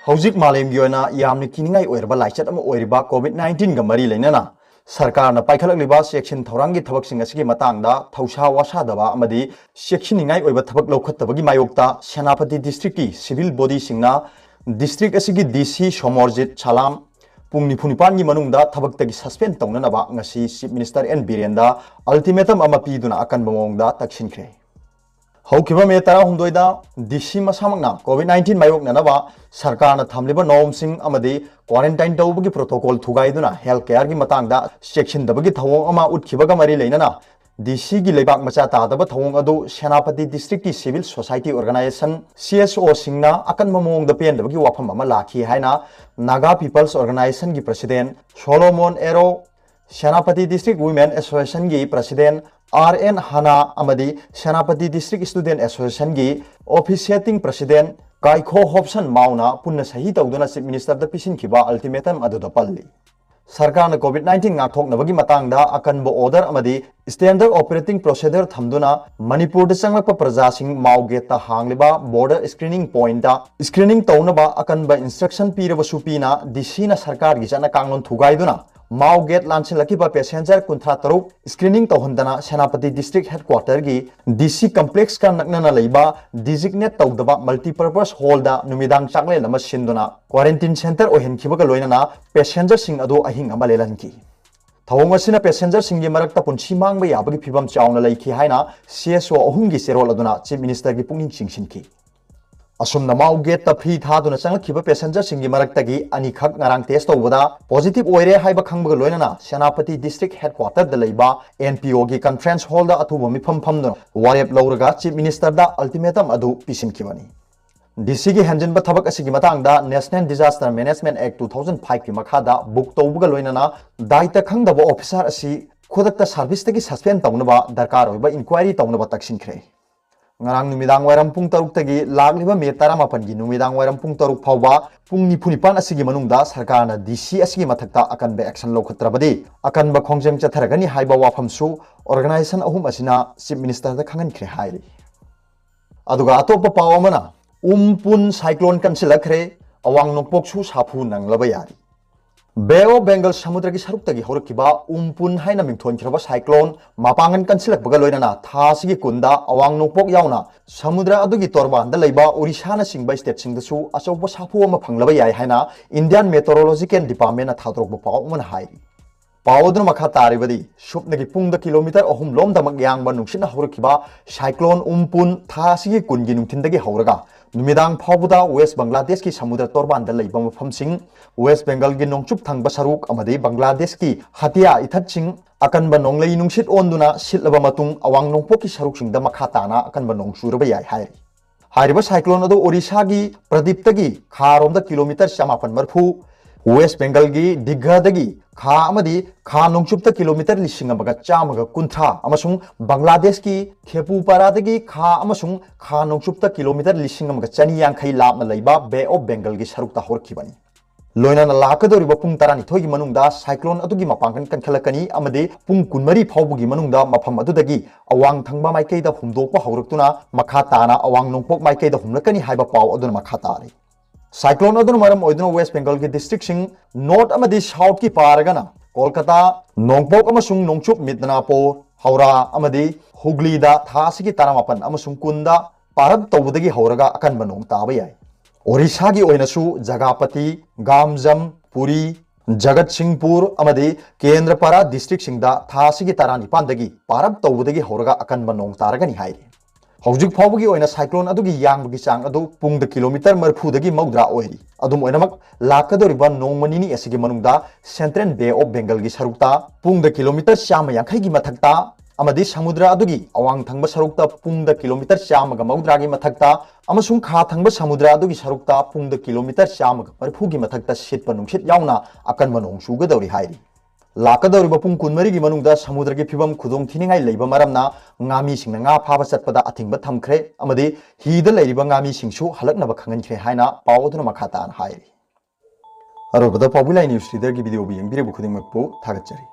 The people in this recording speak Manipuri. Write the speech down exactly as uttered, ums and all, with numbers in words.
ꯍꯧꯖꯤꯛ ꯃꯥꯂꯦꯝꯒꯤ ꯑꯣꯏꯅ ꯌꯥꯝꯅ ꯀꯤꯅꯤꯡꯉꯥꯏ ꯑꯣꯏꯔꯕ ꯂꯥꯏꯆꯠ ꯑꯃ ꯑꯣꯏꯔꯤꯕ COVID nineteen ꯒ ꯃꯔꯤ ꯂꯩꯅꯅ ꯁꯔꯀꯥꯔꯅ ꯄꯥꯏꯈꯠꯂꯛꯂꯤꯕ ꯆꯦꯛꯁꯤꯟ ꯊꯧꯔꯥꯡꯒꯤ ꯊꯕꯛꯁꯤꯡ ꯑꯁꯤꯒꯤ ꯃꯇꯥꯡꯗ ꯊꯧꯁꯥ ꯋꯥꯁꯥꯗꯕ ꯑꯃꯗꯤ ꯆꯦꯛꯁꯤꯟꯅꯤꯡꯉꯥꯏ ꯑꯣꯏꯕ ꯊꯕꯛ ꯂꯧꯈꯠꯇꯕꯒꯤ ꯃꯥꯌꯣꯛꯇ ꯁꯦꯅꯥꯄꯇꯤ district ꯀꯤ civil body ꯁꯤꯡꯅ district ꯑꯁꯤꯒꯤ D C ꯁꯣꯃꯣꯔꯖꯤꯠ ꯁꯂꯥꯝ ꯄꯨꯡ ꯅꯤꯐꯨ ꯅꯤꯄꯥꯟꯒꯤ ꯃꯅꯨꯡꯗ ꯊꯕꯛꯇꯒꯤ suspend ꯇꯧꯅꯅꯕ ꯉꯁꯤ Chief Minister N ꯕꯤꯔꯦꯟꯗ ultimatum ꯑꯃ ꯄꯤꯗꯨꯅ ꯑꯀꯟꯕ ꯃꯑꯣꯡꯗ ꯇꯛꯁꯤꯟꯈ꯭ꯔꯦ꯫ ꯍꯧꯈꯤꯕ ꯃꯦ ꯇꯔꯥꯍꯨꯝꯗꯣꯏꯗ D C ꯃꯁꯥꯃꯛꯅ COVID nineteen ꯃꯥꯌꯣꯛꯅꯅꯕ ꯁꯔꯀꯥꯔꯅ ꯊꯝꯂꯤꯕ norm ꯁꯤꯡ ꯑꯃꯗꯤ quarantine ꯇꯧꯕꯒꯤ protocol ꯊꯨꯒꯥꯏꯗꯨꯅ health care ꯒꯤ ꯃꯇꯥꯡꯗ ꯆꯦꯛꯁꯤꯟꯗꯕꯒꯤ ꯊꯧꯑꯣꯡ ꯑꯃ ꯎꯠꯈꯤꯕꯒ ꯃꯔꯤ ꯂꯩꯅꯅ D C ꯒꯤ ꯂꯩꯕꯥꯛ ꯃꯆꯥ ꯇꯥꯗꯕ ꯊꯧꯑꯣꯡ ꯑꯗꯨ ꯁꯦꯅꯥꯄꯇꯤ district ꯀꯤ civil society organization, C S O ꯁꯤꯡꯅ ꯑꯀꯟꯕ ꯃꯑꯣꯡꯗ ꯄꯦꯟꯗꯕꯒꯤ ꯋꯥꯐꯝ ꯑꯃ ꯂꯥꯛꯈꯤ ꯍꯥꯏꯅ Naga People's Organization ꯒꯤ president ꯁꯣꯂꯣꯃꯣꯟ ꯑꯦꯔꯣ, ꯁꯦꯅꯥꯄꯇꯤ District Women Association ꯒꯤ president R N ꯍꯅꯥ ꯑꯃꯗꯤ ꯁꯦꯅꯥꯄꯇꯤ District Student Association ꯒꯤ officiating president ꯀꯥꯏꯈꯣ ꯍꯣꯞꯁꯟ ꯃꯥꯎꯅ ꯄꯨꯟꯅ ꯁꯍꯤ ꯇꯧꯗꯨꯅ Chief Minister ꯗ ꯄꯤꯁꯤꯟꯈꯤꯕ ultimatum ꯑꯗꯨꯗ ꯄꯜꯂꯤ꯫ ꯁꯔꯀꯥꯔꯅ COVID nineteen ꯉꯥꯛꯊꯣꯛꯅꯕꯒꯤ ꯃꯇꯥꯡꯗ ꯑꯀꯟꯕ order ꯑꯃꯗꯤ standard operating procedure ꯊꯝꯗꯨꯅ ꯃꯅꯤꯄꯨꯔꯗ ꯆꯪꯂꯛꯄ ꯄ꯭ꯔꯖꯥꯁꯤꯡ ꯃꯥꯎ gate ꯇ ꯍꯥꯡꯂꯤꯕ border screening point ꯇ screening ꯇꯧꯅꯕ ꯑꯀꯟꯕ instruction ꯄꯤꯔꯕꯁꯨ ꯄꯤꯅ D C ꯅ ꯁꯔꯀꯥꯔꯒꯤ ꯆꯠꯅ ꯀꯥꯡꯂꯣꯟ ꯊꯨꯒꯥꯏꯗꯨꯅ ꯃꯥꯎ gate ꯂꯥꯟꯁꯤꯜꯂꯛꯈꯤꯕ passenger ꯀꯨꯟꯊ꯭ꯔꯥ ꯇꯔꯨꯛ screening ꯇꯧꯍꯟꯗꯅ ꯁꯦꯅꯥꯄꯇꯤ District Headquarter ꯒꯤ D C complex ꯀ ꯅꯛꯅꯅ ꯂꯩꯕ designate ꯇꯧꯗꯕ multipurpose hall ꯗ ꯅꯨꯃꯤꯗꯥꯡ ꯆꯥꯛꯂꯦꯟ ꯑꯃ ꯁꯤꯟꯗꯨꯅ quarantine centre ꯑꯣꯏꯍꯟꯈꯤꯕꯒ ꯂꯣꯏꯅꯅ passenger ꯁꯤꯡ ꯑꯗꯨ ꯑꯍꯤꯡ ꯑꯃ ꯂꯦꯜꯍꯟꯈꯤ꯫ ꯊꯧꯑꯣꯡ ꯑꯁꯤꯅ passenger ꯁꯤꯡꯒꯤ ꯃꯔꯛꯇ ꯄꯨꯟꯁꯤ ꯃꯥꯡꯕ ꯌꯥꯕꯒꯤ ꯐꯤꯚꯝ ꯆꯥꯎꯅ ꯂꯩꯈꯤ ꯍꯥꯏꯅ C S O ꯑꯍꯨꯝꯒꯤ ꯆꯦꯔꯣꯜ ꯑꯗꯨꯅ Chief Minister ꯒꯤ ꯄꯨꯛꯅꯤꯡ ꯆꯤꯡꯁꯤꯟꯈꯤ꯫ ꯑꯁꯨꯝꯅ ꯃꯥꯎ gate ꯇ free ꯊꯥꯗꯨꯅ ꯆꯪꯂꯛꯈꯤꯕ passenger ꯁꯤꯡꯒꯤ ꯃꯔꯛꯇꯒꯤ ꯑꯅꯤꯈꯛ ꯉꯔꯥꯡ test ꯇꯧꯕꯗ positive ꯑꯣꯏꯔꯦ ꯍꯥꯏꯕ ꯈꯪꯕꯒ ꯂꯣꯏꯅꯅ ꯁꯦꯅꯥꯄꯇꯤ District Headquarter ꯗ ꯂꯩꯕ N P O ꯒꯤ conference hall ꯗ ꯑꯊꯨꯕ ꯃꯤꯐꯝ ꯐꯝꯗꯨꯅ ꯋꯥꯔꯦꯞ ꯂꯧꯔꯒ Chief Minister ꯗ ultimatum ꯑꯗꯨ ꯄꯤꯁꯤꯟꯈꯤꯕꯅꯤ꯫ D C ꯒꯤ ꯍꯦꯟꯖꯤꯟꯕ ꯊꯕꯛ ꯑꯁꯤꯒꯤ ꯃꯇꯥꯡꯗ National Disaster Management Act two thousand five ꯀꯤ ꯃꯈꯥꯗ book ꯇꯧꯕꯒ ꯂꯣꯏꯅꯅ ꯗꯥꯏꯇ ꯈꯪꯗꯕ officer ꯑꯁꯤ ꯈꯨꯗꯛꯇ service ꯇꯒꯤ suspend ꯇꯧꯅꯕ ꯗꯔꯀꯥꯔ ꯑꯣꯏꯕ inquiry ꯇꯧꯅꯕ ꯇꯛꯁꯤꯟꯈ꯭ꯔꯦ꯫ ꯉꯔꯥꯡ ꯅꯨꯃꯤꯗꯥꯡ ꯋꯥꯏꯔꯝ ꯄꯨꯡ ꯇꯔꯨꯛꯇꯒꯤ ꯂꯥꯛꯂꯤꯕ ꯃꯦ ꯇꯔꯥꯃꯥꯄꯟꯒꯤ ꯅꯨꯃꯤꯗꯥꯡ ꯋꯥꯏꯔꯝ ꯄꯨꯡ ꯇꯔꯨꯛ ꯐꯥꯎꯕ ꯄꯨꯡ ꯅꯤꯐꯨ ꯅꯤꯄꯥꯟ ꯑꯁꯤꯒꯤ ꯃꯅꯨꯡꯗ ꯁꯔꯀꯥꯔꯅ D C ꯑꯁꯤꯒꯤ ꯃꯊꯛꯇ ꯑꯀꯟꯕ action ꯂꯧꯈꯠꯇ꯭ꯔꯕꯗꯤ ꯑꯀꯟꯕ ꯈꯣꯡꯖꯪ ꯆꯠꯊꯔꯒꯅꯤ ꯍꯥꯏꯕ ꯋꯥꯐꯝꯁꯨ organization ꯑꯍꯨꯝ ꯑꯁꯤꯅ Chief Minister ꯗ ꯈꯪꯍꯟꯈ꯭ꯔꯦ ꯍꯥꯏꯔꯤ꯫ ꯑꯗꯨꯒ ꯑꯇꯣꯞꯄ ꯄꯥꯎ ꯑꯃꯅ, ꯎꯝ ꯄꯨꯟ cyclone ꯀꯟꯁꯤꯜꯂꯛꯈ꯭ꯔꯦ꯫ ꯑꯋꯥꯡ ꯅꯣꯡꯄꯣꯛꯁꯨ ꯁꯥꯐꯨ ꯅꯪꯂꯕ ꯌꯥꯔꯤ꯫ ꯕꯦ ꯑꯣꯐ ꯕꯦꯡꯒꯜ ꯁꯃꯨꯗ꯭ꯔꯒꯤ ꯁꯔꯨꯛꯇꯒꯤ ꯍꯧꯔꯛꯈꯤꯕ ꯎꯝꯄꯨꯟ ꯍꯥꯏꯅ ꯃꯤꯡꯊꯣꯟꯈꯤꯔꯕ ꯁꯥꯏꯀ꯭ꯂꯣꯟ ꯃꯄꯥꯡꯒꯜ ꯀꯟꯁꯤꯜꯂꯛꯄꯒ ꯂꯣꯏꯅꯅ ꯊꯥ ꯑꯁꯤꯒꯤ ꯀꯨꯟꯗ ꯑꯋꯥꯡ ꯅꯣꯡꯄꯣꯛ ꯌꯥꯎꯅ ꯁꯃꯨꯗ꯭ꯔ ꯑꯗꯨꯒꯤ ꯇꯣꯔꯕꯥꯟꯗ ꯂꯩꯕ ꯑꯣꯔꯤꯁꯥꯅꯆꯤꯡꯕ ꯁ꯭ꯇꯦꯠꯁꯤꯡꯗꯁꯨ ꯑꯆꯧꯕ ꯁꯥꯐꯨ ꯑꯃ ꯐꯪꯂꯕ ꯌꯥꯏ ꯍꯥꯏꯅ ꯏꯟꯗꯤꯌꯥꯟ ꯃꯦꯇꯣꯔꯣꯂꯣꯖꯤꯀꯦꯜ ꯗꯤꯄꯥꯔꯠꯃꯦꯟꯅ ꯊꯥꯗꯣꯔꯛꯄ ꯄꯥꯎ ꯑꯃꯅ ꯍꯥꯏꯔꯤ꯫ ꯄꯥꯎ ꯑꯗꯨꯅ ꯃꯈꯥ ꯇꯥꯔꯤꯕꯗꯤ, ꯁꯨꯞꯅꯒꯤ ꯄꯨꯡꯗ ꯀꯤꯂꯣꯃꯤꯇꯔ ꯑꯍꯨꯝ ꯂꯣꯝꯗꯃꯛ ꯌꯥꯡꯕ ꯅꯨꯡꯁꯤꯠꯅ ꯍꯧꯔꯛꯈꯤꯕ ꯁꯥꯏꯀ꯭ꯂꯣꯟ ꯎꯝꯄꯨꯟ ꯊꯥ ꯑꯁꯤꯒꯤ ꯀꯨꯟꯒꯤ ꯅꯨꯡꯊꯤꯟꯗꯒꯤ ꯍꯧꯔꯒ ꯅꯨꯃꯤꯗꯥꯡ ꯐꯥꯎꯕꯗ ꯋꯦꯁ ꯕꯪꯒ꯭ꯂꯥꯗꯦꯁꯀꯤ ꯁꯃꯨꯗ꯭ꯔ ꯇꯣꯔꯕꯥꯟꯗ ꯂꯩꯕ ꯃꯐꯝꯁꯤꯡ, ꯋꯦꯁ ꯕꯦꯡꯒꯜꯒꯤ ꯅꯣꯡꯆꯨꯞ ꯊꯪꯕ ꯁꯔꯨꯛ ꯑꯃꯗꯤ ꯕꯪꯒ꯭ꯂꯥꯗꯦꯁꯀꯤ ꯍꯇꯤꯌꯥ ꯏꯊꯠꯁꯤꯡ, ꯑꯀꯟꯕ ꯅꯣꯡꯂꯩ ꯅꯨꯡꯁꯤꯠ ꯑꯣꯟꯗꯨꯅ ꯁꯤꯠꯂꯕ ꯃꯇꯨꯡ ꯑꯋꯥꯡ ꯅꯣꯡꯄꯣꯛꯀꯤ ꯁꯔꯨꯛꯁꯤꯡꯗ ꯃꯈꯥ ꯇꯥꯅ ꯑꯀꯟꯕ ꯅꯣꯡ ꯆꯨꯔꯕ ꯌꯥꯏ ꯍꯥꯏꯔꯤ꯫ ꯍꯥꯏꯔꯤꯕ ꯁꯥꯏꯀ꯭ꯂꯣꯟ ꯑꯗꯨ ꯑꯣꯔꯤꯁꯥꯒꯤ ꯄ꯭ꯔꯗꯤꯞꯇꯒꯤ ꯈꯥꯔꯣꯝꯗ ꯀꯤꯂꯣꯃꯤꯇꯔ ꯆꯃꯥꯄꯟ ꯃꯔꯤꯐꯨ, ꯋꯦꯁ ꯕꯦꯡꯒꯜꯒꯤ ꯗꯤꯘꯥꯗꯒꯤ ꯈꯥ ꯑꯃꯗꯤ ꯈꯥ ꯅꯣꯡꯆꯨꯞꯇ ꯀꯤꯂꯣꯃꯤꯇꯔ ꯂꯤꯁꯤꯡ ꯑꯃꯒ ꯆꯥꯝꯃꯒ ꯀꯨꯟꯊ꯭ꯔꯥ ꯑꯃꯁꯨꯡ ꯕꯪꯒ꯭ꯂꯥꯗꯦꯁꯀꯤ ꯈꯦꯄꯨꯄꯥꯔꯥꯗꯒꯤ ꯈꯥ ꯑꯃꯁꯨꯡ ꯈꯥ ꯅꯣꯡꯆꯨꯞꯇ ꯀꯤꯂꯣꯃꯤꯇꯔ ꯂꯤꯁꯤꯡ ꯑꯃꯒ ꯆꯅꯤ ꯌꯥꯡꯈꯩ ꯂꯥꯞꯅ ꯂꯩꯕ ꯕꯦ ꯑꯣꯐ ꯕꯦꯡꯒꯜꯒꯤ ꯁꯔꯨꯛꯇ ꯍꯧꯔꯛꯈꯤꯕꯅꯤ꯫ ꯂꯣꯏꯅꯅ ꯂꯥꯛꯀꯗꯧꯔꯤꯕ ꯄꯨꯡ ꯇꯔꯥꯅꯤꯊꯣꯏꯒꯤ ꯃꯅꯨꯡꯗ ꯁꯥꯏꯀ꯭ꯂꯣꯟ ꯑꯗꯨꯒꯤ ꯃꯄꯥꯡꯒꯜ ꯀꯟꯈꯠꯂꯛꯀꯅꯤ ꯑꯃꯗꯤ ꯄꯨꯡ ꯀꯨꯟꯃꯔꯤ ꯐꯥꯎꯕꯒꯤ ꯃꯅꯨꯡꯗ ꯃꯐꯝ ꯑꯗꯨꯗꯒꯤ ꯑꯋꯥꯡ ꯊꯪꯕ ꯃꯥꯏꯀꯩꯗ ꯍꯨꯝꯗꯣꯛꯄ ꯍꯧꯔꯛꯇꯨꯅ ꯃꯈꯥ ꯇꯥꯅ ꯑꯋꯥꯡ ꯅꯣꯡꯄꯣꯛ ꯃꯥꯏꯀꯩꯗ ꯍꯨꯝꯂꯛꯀꯅꯤ ꯍꯥꯏꯕ ꯄꯥꯎ ꯑꯗꯨꯅ ꯃꯈꯥ ꯇꯥꯔꯤ꯫ ꯁꯥꯏꯀ꯭ꯂꯣꯟ ꯑꯗꯨꯅ ꯃꯔꯝ ꯑꯣꯏꯗꯨꯅ ꯋꯦꯁ ꯕꯦꯡꯒꯜꯒꯤ ꯗꯤꯁꯇ꯭ꯔꯤꯛꯁꯤꯡ ꯅꯣꯔꯠ ꯑꯃꯗꯤ ꯁꯥꯎꯠꯀꯤ ꯄꯥꯔꯒꯅ ꯀꯣꯜꯀꯇꯥ, ꯅꯣꯡꯄꯣꯛ ꯑꯃꯁꯨꯡ ꯅꯣꯡꯆꯨꯞ ꯃꯤꯗꯅꯥꯄꯨꯔ, ꯍꯧꯔꯥ ꯑꯃꯗꯤ ꯍꯨꯒ꯭ꯂꯤꯗ ꯊꯥ ꯑꯁꯤꯒꯤ ꯇꯔꯥꯃꯥꯄꯟ ꯑꯃꯁꯨꯡ ꯀꯨꯟꯗ ꯄꯥꯔꯞ ꯇꯧꯕꯗꯒꯤ ꯍꯧꯔꯒ ꯑꯀꯟꯕ ꯅꯣꯡ ꯇꯥꯕ ꯌꯥꯏ꯫ ꯑꯣꯔꯤꯁꯥꯒꯤ ꯑꯣꯏꯅꯁꯨ ꯖꯒꯥꯄꯇꯤ, ꯒꯥꯝꯖꯝ, ꯄꯨꯔꯤ, ꯖꯒꯠꯁꯤꯡꯄꯨꯔ ꯑꯃꯗꯤ ꯀꯦꯟꯗ꯭ꯔꯄꯥꯔꯥ ꯗꯤꯁꯇ꯭ꯔꯤꯛꯁꯤꯡꯗ ꯊꯥ ꯑꯁꯤꯒꯤ ꯇꯔꯥꯅꯤꯄꯥꯟꯗꯒꯤ ꯄꯥꯔꯞ ꯇꯧꯕꯗꯒꯤ ꯍꯧꯔꯒ ꯑꯀꯟꯕ ꯅꯣꯡ ꯇꯥꯔꯒꯅꯤ ꯍꯥꯏꯔꯤ꯫ ꯍꯧꯖꯤꯛ ꯐꯥꯎꯕꯒꯤ ꯑꯣꯏꯅ ꯁꯥꯏꯀ꯭ꯂꯣꯟ ꯑꯗꯨꯒꯤ ꯌꯥꯡꯕꯒꯤ ꯆꯥꯡ ꯑꯗꯨ ꯄꯨꯡꯗ ꯀꯤꯂꯣꯃꯤꯇꯔ ꯃꯔꯤꯐꯨꯗꯒꯤ ꯃꯧꯗ꯭ꯔꯥ ꯑꯣꯏꯔꯤ꯫ ꯑꯗꯨꯝ ꯑꯣꯏꯅꯃꯛ, ꯂꯥꯛꯀꯗꯧꯔꯤꯕ ꯅꯣꯡꯃ ꯅꯤꯅꯤ ꯑꯁꯤꯒꯤ ꯃꯅꯨꯡꯗ ꯁꯦꯟꯇ꯭ꯔꯦꯜ ꯕꯦ ꯑꯣꯐ ꯕꯦꯡꯒꯜꯒꯤ ꯁꯔꯨꯛꯇ ꯄꯨꯡꯗ ꯀꯤꯂꯣꯃꯤꯇꯔ ꯆꯥꯝꯃ ꯌꯥꯡꯈꯩꯒꯤ ꯃꯊꯛꯇ ꯑꯃꯗꯤ ꯁꯃꯨꯗ꯭ꯔ ꯑꯗꯨꯒꯤ ꯑꯋꯥꯡ ꯊꯪꯕ ꯁꯔꯨꯛꯇ ꯄꯨꯡꯗ ꯀꯤꯂꯣꯃꯤꯇꯔ ꯆꯥꯝꯃꯒ ꯃꯧꯗ꯭ꯔꯥꯒꯤ ꯃꯊꯛꯇ ꯑꯃꯁꯨꯡ ꯈꯥ ꯊꯪꯕ ꯁꯃꯨꯗ꯭ꯔ ꯑꯗꯨꯒꯤ ꯁꯔꯨꯛꯇ ꯄꯨꯡꯗ ꯀꯤꯂꯣꯃꯤꯇꯔ ꯆꯥꯝꯃꯒ ꯃꯔꯤꯐꯨꯒꯤ ꯃꯊꯛꯇ ꯁꯤꯠꯄ ꯅꯨꯡꯁꯤꯠ ꯌꯥꯎꯅ ꯑꯀꯟꯕ ꯅꯣꯡ ꯆꯨꯒꯗꯧꯔꯤ ꯍꯥꯏꯔꯤ꯫ ꯂꯥꯛꯀꯗꯧꯔꯤꯕ ꯄꯨꯡ ꯀꯨꯟꯃꯔꯤꯒꯤ ꯃꯅꯨꯡꯗ ꯁꯃꯨꯗ꯭ꯔꯒꯤ ꯐꯤꯕꯝ ꯈꯨꯗꯣꯡ ꯊꯤꯅꯤꯡꯉꯥꯏ ꯂꯩꯕ ꯃꯔꯝꯅ ꯉꯥꯃꯤꯁꯤꯡꯅ ꯉꯥ ꯐꯥꯕ ꯆꯠꯄꯗ ꯑꯊꯤꯡꯕ ꯊꯝꯈ꯭ꯔꯦ ꯑꯃꯗꯤ ꯍꯤꯗ ꯂꯩꯔꯤꯕ ꯉꯥꯃꯤꯁꯤꯡꯁꯨ ꯍꯜꯂꯛꯅꯕ ꯈꯪꯍꯟꯈ꯭ꯔꯦ ꯍꯥꯏꯅ ꯄꯥꯎ ꯑꯗꯨꯅ ꯃꯈꯥ ꯇꯥꯅ ꯍꯥꯏꯔꯤ꯫ ꯑꯔꯣꯏꯕꯗ ꯄꯥꯎꯕꯤ ꯂꯥꯏ ꯅ꯭ꯌꯨꯁ ꯂꯤꯗꯔꯒꯤ ꯚꯤꯗꯤꯑꯣꯕꯨ ꯌꯦꯡꯕꯤꯔꯤꯕ ꯈꯨꯗꯤꯡꯃꯛꯄꯨ ꯊꯥꯒꯠꯆꯔꯤ꯫